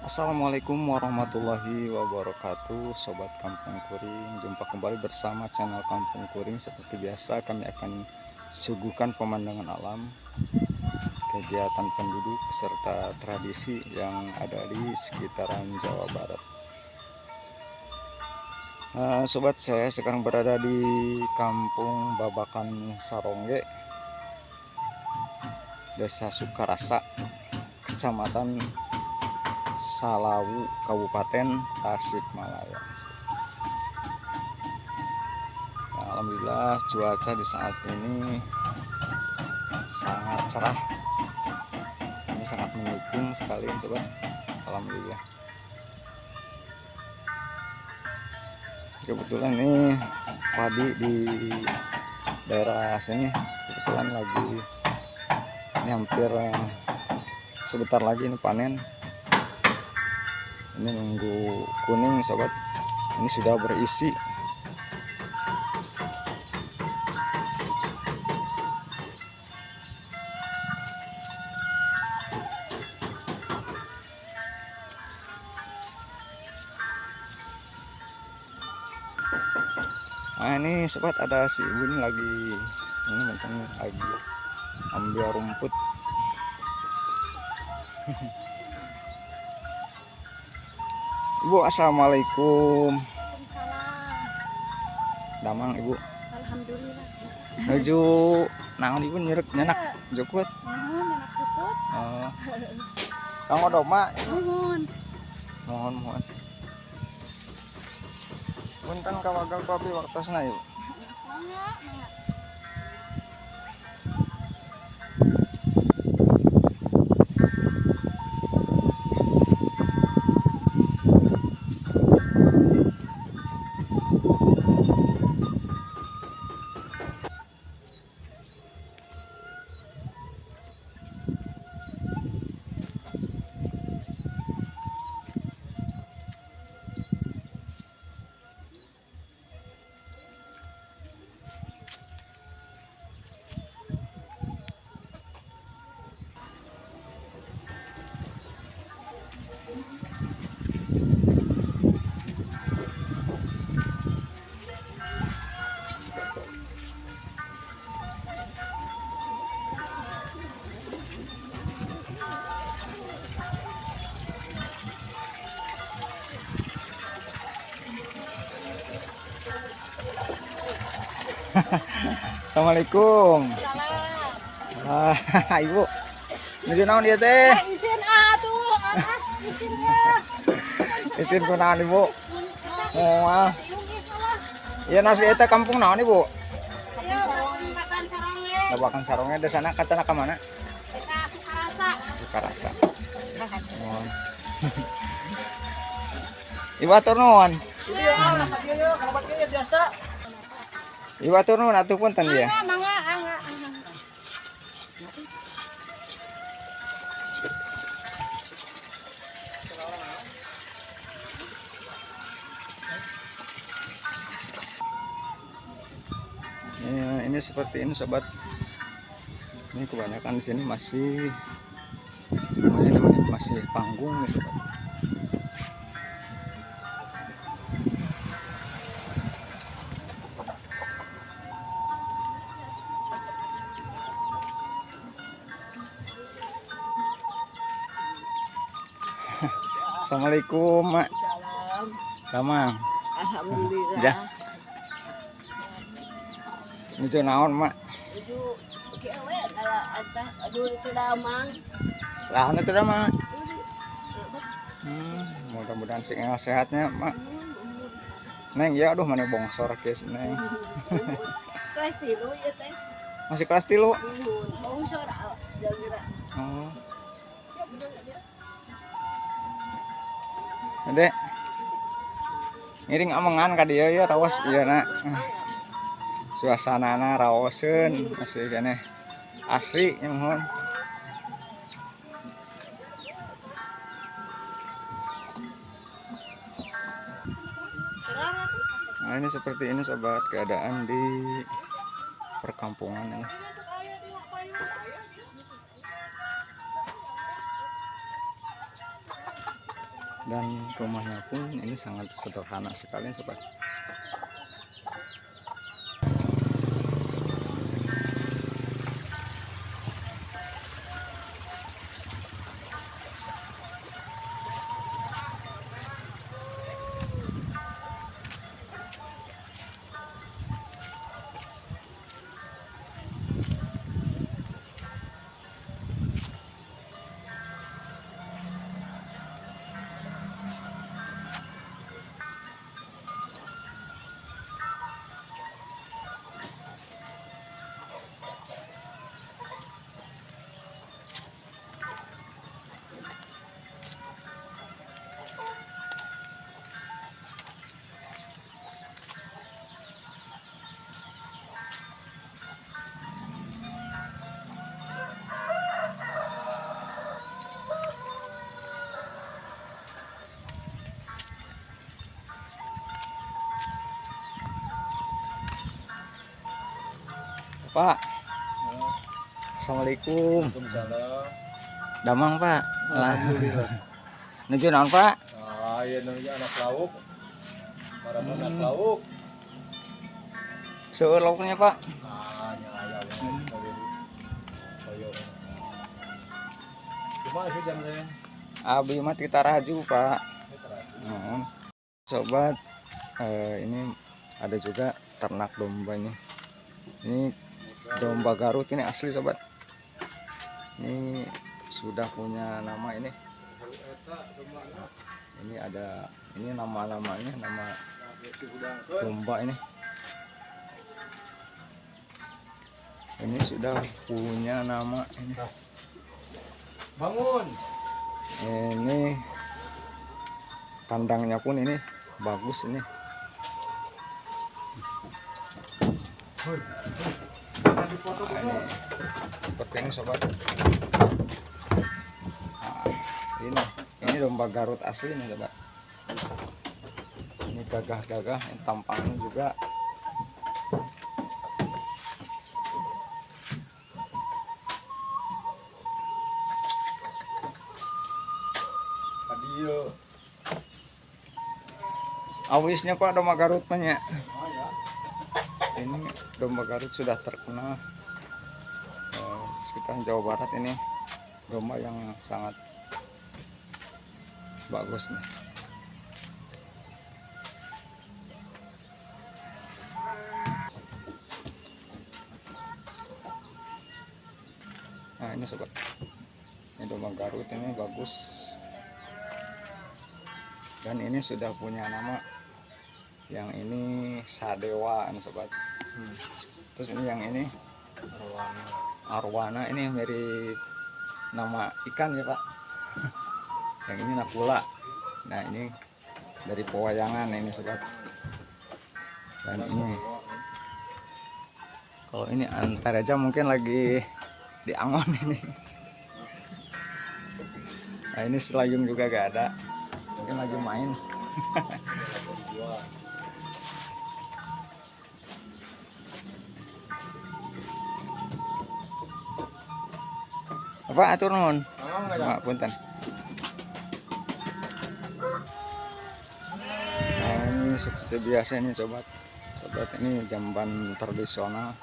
Assalamualaikum warahmatullahi wabarakatuh, Sobat Kampung Kuring. Jumpa kembali bersama channel Kampung Kuring. Seperti biasa kami akan suguhkan pemandangan alam, kegiatan penduduk, serta tradisi yang ada di sekitaran Jawa Barat. Sobat, saya sekarang berada di Kampung Babakan Sarongge, Desa Sukarasa, Kecamatan Salawu, Kabupaten Tasikmalaya. Nah, alhamdulillah cuaca di saat ini sangat cerah. Ini sangat mendukung sekali, sobat. Alhamdulillah. Kebetulan nih padi di daerah sini kebetulan lagi ini hampir sebentar lagi ini panen. Ini nunggu kuning, sobat. Ini sudah berisi. Nah, ini sobat, ada si ibu ini lagi, ini mungkin lagi ambil rumput. Ibu, assalamualaikum. Waalaikumsalam. Damang, Ibu? Alhamdulillah. Nuju naon, Ibu, nyerek nyandak jukut? Muhun, nyandak jukut. Oh. Kanggo domba? Muhun. Muhun, muhun. Punten kawagel ku abdi waktosna, Ibu. Mangga, mangga. Assalamualaikum. Salam. Ah, Ibu. Nuju naon ieu teh? Eh, isin atuh, ah, isin ya. Isin ku naon, Ibu? Moal. Ieu nasi eta kampung naon, Ibu? Ayo, makan sarongge. Babakan Sarongge, desana kacana ka mana? Desa Sukarasa. Sukarasa. Muhun. Ibu, atur nuhun. Ibu, atur nuhun atuh, punten ya. Mangga, mangga, mangga. Ya, ini seperti ini, sobat. Ini kebanyakan di sini masih namanya masih panggung nih, sobat. Assalamualaikum, Mak. Salam. Damang? Alhamdulillah. Ya. Nuju naon, Mak? Itu kieu ala eta aduh itu damang. Saha teh, Mak? Mudah-mudahan sing sehatnya, Mak. Neng, ya aduh, mana bongsor kieu, Neng. Kelas 3 ya teh. Masih kelas 3? Nuhun, bongsor jagira. Oh. Ya bener ya. Dek. Ngiring amengan ka dieu ya, raos ieu na. Suasanana raoseun, masih keneh asri nya, muhun. Terang atuh. Nah, ini seperti ini, sobat, keadaan di perkampungan ini. Dan rumahnya pun ini sangat sederhana sekali sobat. Pak, assalamualaikum. Waalaikumsalam. Damang Pak. Alhamdulillah. Nuju naon Pak? Ah, iya namanya anak lauk. Para anak lauk. Seueur lauknya Pak. Ah, nya aya we koyo. Cuma sih jam saya. Abi mah ti Taraju Pak. Nuhun. Sobat, ini ada juga ternak dombanya. Ini domba Garut ini asli sobat. Ini sudah punya nama ini. Ini ada, ini nama-namanya, nama domba ini. Ini sudah punya nama ini. Bangun. Ini kandangnya pun ini bagus ini. Nah, ini seperti ini sobat. Nah, ini domba Garut asli nih sobat. Ini gagah-gagah, ini tampangnya juga. Awisnya Pak domba Garut banyak. Ini domba Garut sudah terkenal sekitar Jawa Barat. Ini domba yang sangat bagus nih. Nah ini sobat, ini domba Garut ini bagus. Dan ini sudah punya nama. Yang ini Sadewa ini sobat. Terus ini yang ini Arwana. Arwana ini mirip nama ikan ya Pak. Yang ini Nakula. Nah ini dari pewayangan ini sobat. Dan ini kalau ini Antaraja mungkin lagi di angon ini. Nah ini Selayung juga gak ada, mungkin lagi main. Apa atur nuhun? Pak punten. Nah, ini seperti biasa ini sobat. Sobat ini jamban tradisional.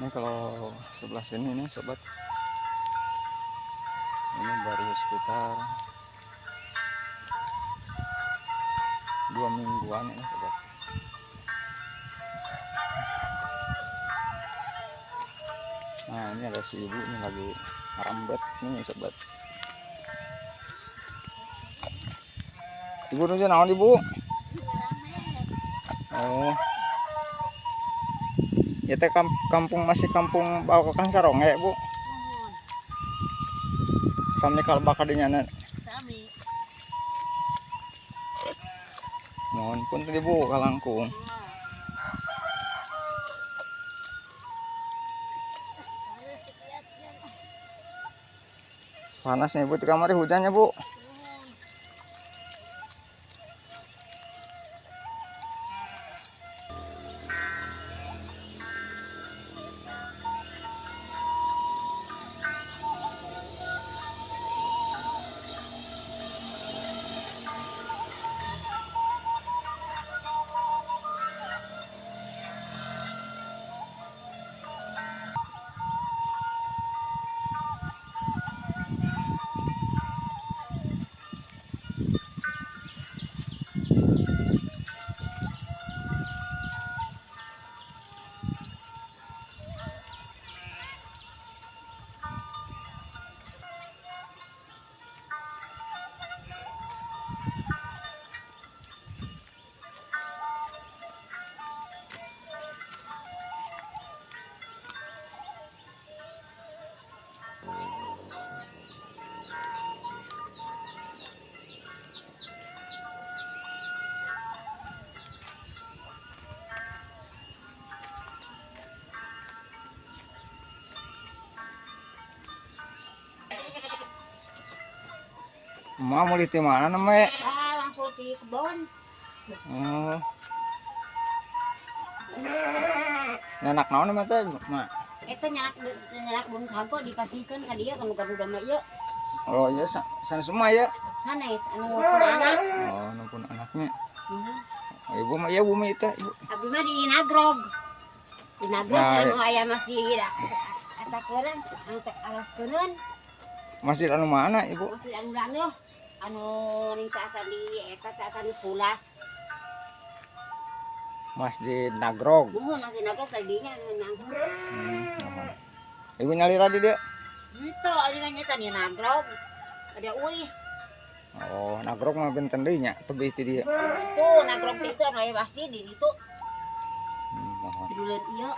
Ini kalau sebelah sini nih sobat, ini baru sekitar 2 mingguan ini sobat. Nah ini ada si ibu ini lagi ngerambet nih sobat. Ibu nuju naon ibu? Oh. Ya teh kampung masih kampung Babakan Saronge bu. Sami kalau bakal dinyana. Sami. Mohon pun tadi bu kalangkung. Panas nih bu di kamar hujannya bu. Emak mau di mana namanya? Ah, langsung di kebon. Oh. Nyanak naon namanya teh, Mak? Eta nyanak bun sampo dipasihkeun ka dieu ka nu gaduh mah ieu. Oh iya, sana semua ya. Sanes anu pun anak. Oh, anu pun anaknya. Oh, ibu mah iya bumi teh, ibu. Abdi mah di Nagrog. Di Nagrog nah, anu aya masjid eta keureun, anu teh alas keureun. Masjid anu mana, Ibu? Masjid anu raneuh. Anu ning taasan di eta taasan di Pulas. Masjid Nagrog. Muhun Masjid Nagrog tadinya anu Nagrog. Ibu nyalira di dieu? Henteu, ari mah nya di Nagrog. Ada euy. Oh, Nagrog mah benten deui nya, tebih ti dieu. Tuh, Nagrog teh itu anu aya masjid di ditu. Mohon. Di duleun ieu.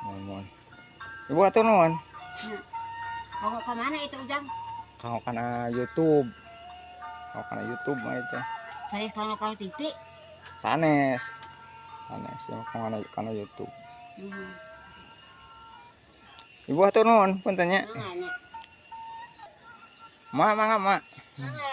Mohon, mohon. Ibu atuh nuhun. Mau ke mana itu Ujang? Kau kana YouTube. Kau kana YouTube mah itu. Sanes kalau kau titik. Sanes. Sanes ya kau kana YouTube. Ibu atuh nuhun punten nya. Mangga nya. Mak mangga mak. Mangga.